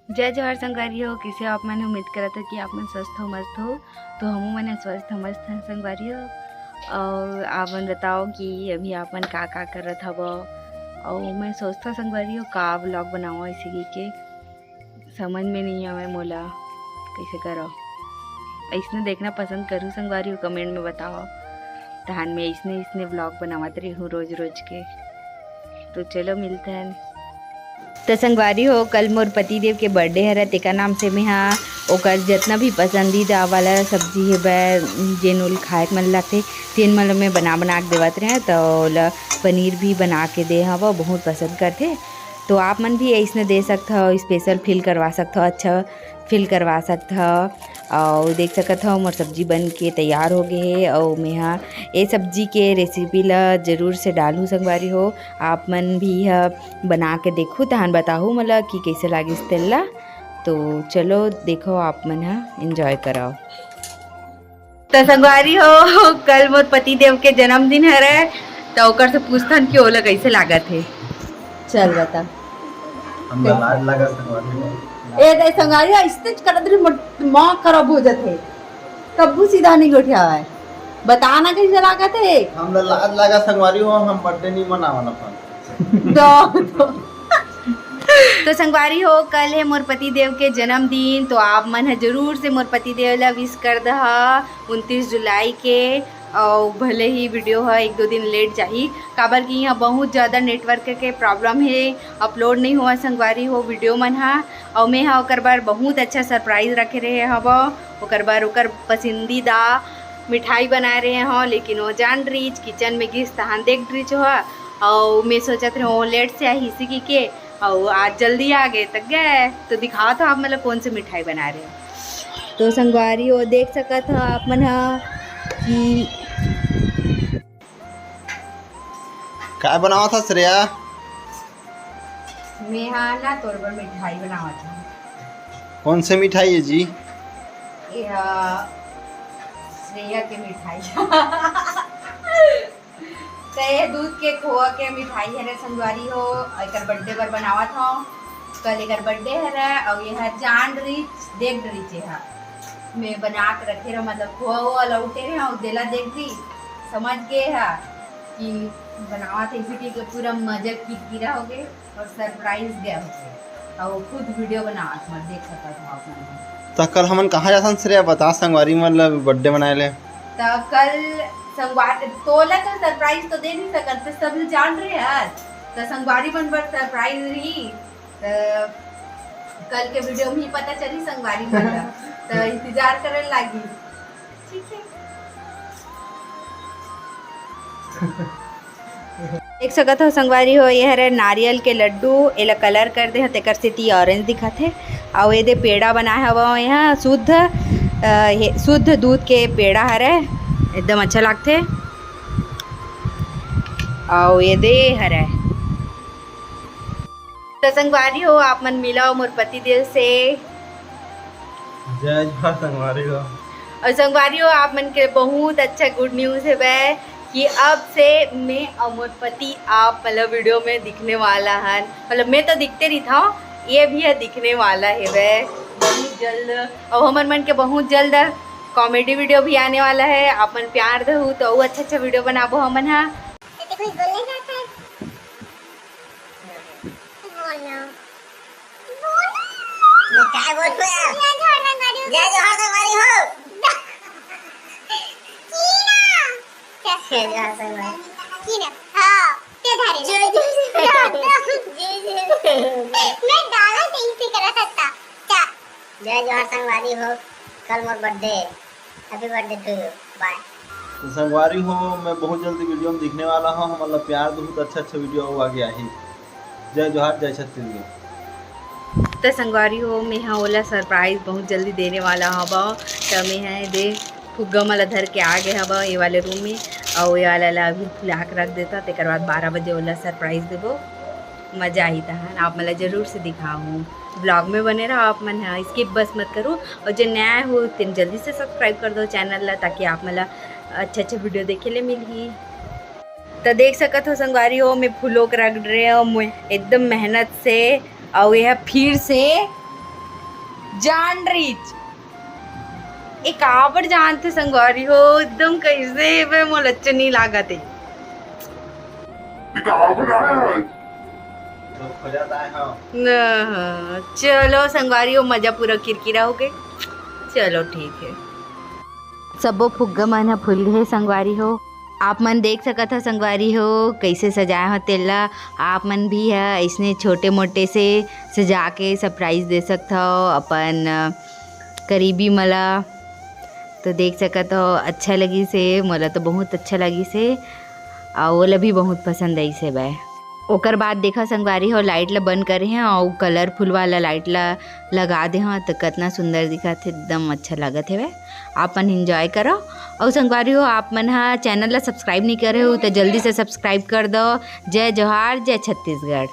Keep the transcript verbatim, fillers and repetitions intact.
जय जोहार संगवारी हो, कइसे हो आप मन? उम्मीद करत हो कि आप मन स्वस्थ हो, मस्त हो। तो हमू मन स्वस्थ हो, मस्त हन संगवारी हो। अउ आप मन बताओ कि अभी आप मन का का करत हवो? अउ मैं सोचथव संगवारी हो, का vlog बनाओ, ऐसे कहिके समझ में नहीं आवे मोला, कइसे करो। अइसने देखना पसंद करू संगवारी हो, comment में बताओ। तहान मैं अइसने अइसने vlog बनावत रहूँ रोज रोज के। तो चलो मिलते हैं। तो संगवारी हो, कल मोर पति देव के birthday हरे, तेकर नाम से मेहा ओकर जतना भी पसंदीदा वाला सब्जी हे बै, जेन ओल खाए के मन लगथे, तेन मन ल मैं बना बना के देवत रहें। तो ओला पनीर भी बना के दे हव, बहुत पसंद करथे। तो आप मन भी अइसने दे सकत हव, special feel करवा सकत हव, अच्छा feel करवा सकत हव। अउ देख सकत हव, मोर सब्जी बन के तैयार हो गे हे। अउ मेहा ए सब्जी के recipe ला जरूर से डालहूँ संगवारी हो, आप मन भी ह बना के देखहू, तहान बताहू मोला कि कइसे लागिस तेला। तो चलो देखो, आप मन ह enjoy करव। तो संगवारी हो, कल मोर पति देव के जन्मदिन हरे, तो ओकर से पूछथन कि ओला कइसे लागत हे। चल बता। हमला लाज लगा संगवारी हो। ए दे संगवारी हो, अइसने करत रही, मोर दिमाग खराब हो जाथे, कब्बू सीधा नहीं गोठियावय। बता ना कइसे लागत हे। हमला लाज लगा संगवारी हो, हम birthday नहीं मनावन अपन। तो, तो। तो संगवारी हो, कल हे मोर पति देव के जन्मदिन, तो आप मन ह जरूर से मोर पति देव ला wish कर दहा उनतीस जुलाई के। अउ भले ही video ह एक दो दिन late जाही, काबर कि इहाँ बहुत ज़्यादा network के problem हे, upload नहीं होवय संगवारी हो video मन ह। अउ मैं ह ओकर बर बहुत अच्छा surprise रखे रहे हव, ओकर बर ओकर पसंदीदा मिठाई बनाए रहे हव, लेकिन वो जान रहीच kitchen में गिस तहान देख रहीच हो। अउ मैं सोचत रहे वो late से आही इसी की के, अउ आज जल्दी आ गे त गे तो दिखावत हव आप मन ल कौन से मिठाई बनाए रहे। तो संगवारी हो, देख सकत हव आप मन ह कि काय बनावत हस श्रेया? मेहा ना तोर बर मिठाई बनावत हव। कौन से मिठाई हे जी? ये ह श्रेया के मिठाई। त ये दूध के खोवा के मिठाई हरे संगवारी हो, एकर birthday बर बनावत हव। कल एकर birthday हरे, अउ ये ह जान रहीच, देख रहीच ये ह। मैं बना के रखे रहो, मतलब खोवा वो लौटे रहे, अउ देला देख रही, समझ गे ह कि बनावत हे, इसी के पूरा मजा किरकिरा हो गे। अउ surprise दे होथे, अउ खुद video बनावत हव, देख सकत हव आप मन। त कल हमन कहाँ जाथन श्रेया, बता संगवारी मन ल birthday मनाए ले। त कल संगवारी तोला तो surprise तो दे नहीं सकत, त सब जान रहे हस, त संगवारी मन बर surprise रही। त कल के video में ही पता चली संगवारी मन ल, त इंतजार करे लागी। ठीक है। देख सकत हव संगवारी हो, ये हरे नारियल के लड्डू, एला colour कर दे हव, तेकर सेती orange दिखत हे। अउ एदे पेड़ा बनाए हवव, ये ह शुद्ध, अ, हे, शुद्ध दूध के पेड़ा हरे, एकदम अच्छा लागथे। अउ एदे हरे तो संगवारी हो, आप मन मिलव मोर पति देव से। जय जोहार संगवारी हो। अउ संगवारी हो, आप मन के बहुत अच्छा good news हेवय कि अब से मैं अउ मोर पति आप मतलब video में दिखने वाला हन। मतलब मैं तो दिखते रहिथव, ये भी ह दिखने वाला हेवय बहुत जल्द। अउ हमर मन के बहुत जल्द comedy video भी आने वाला है। आप मन प्यार दहू तो अउ अच्छा अच्छा video बनाबो हमन ह। बोल ना। मैं काय बोलूं यार? जय जोहार संगवारी हो। जय जोहार संगवारी हो। की ना? जय जोहार संगवारी। की ना? हाँ, ते धारे। जय जय जय। जय जय जय। मैं डाला से इसी करत हत्ता। चा। जय जोहार संगवारी हो। कल मोर birthday। Happy birthday to you। Bye। तो संगवारी हो, मैं बहुत जल्दी video में दिखने वाला हूँ। हमन ला प्यार दहू त अच्छा अच्छा video अउ आगे आही। जय जोहार, जय छत्तीसगढ़। त संगवारी हो, मैं ह ओला surprise बहुत जल्दी देने वाला हवं। त मैं ह दे फुग्गा मन ला धर के आ गे हवं ये वाले room में, अउ ये वाला ला अभी फुला के रख देता, तेकर बाद बारह बजे ओला surprise देबो। मजा आही तहन, आप मन ला जरूर से दिखाहूँ। Vlog में बने रहो आप मन ह, skip बस मत करो। अउ जे नया हो, तेन जल्दी से subscribe कर दो channel ला, ताकि आप मन ला अच्छा अच्छा video देखे ले मिलही। त देख सकत हो संगवारी हो, मैं फूलो के रख रहे हो, मैं एकदम मेहनत से, अउ ये फिर से जान रहीच। ए काबर जानथे संगवारी हो, एकदम कइसे बे मोला अच्छा नइ लागत हे। न, चलो संगवारी हो, मजा पूरा किरकिरा हो गे। चलो ठीक हे। सबो फुग्गा मन ह फूल गे हे संगवारी हो। आप मन देख सकत हो संगवारी हो, कइसे सजाए हो तेला। आप मन भी ह अइसने छोटे मोटे से सजा के surprise दे सकत हो अपन, अ, करीबी मला। तो देख सकत हो, अच्छा लगिस हे, मोला तो बहुत अच्छा लगिस हे, अउ ओला भी बहुत पसंद आइस हे बे। ओकर बाद देखा संगवारी हो, light ला बंद करे हे अउ colourful वाला light ला लगा दे हव, तो कतना सुंदर दिखत हे, एकदम अच्छा लगत हे बे। आप मन enjoy करो। अउ संगवारी हो, आप मन ह channel ला subscribe नइ करे हो, तो जल्दी से subscribe कर दो। जय जोहार, जय छत्तीसगढ़।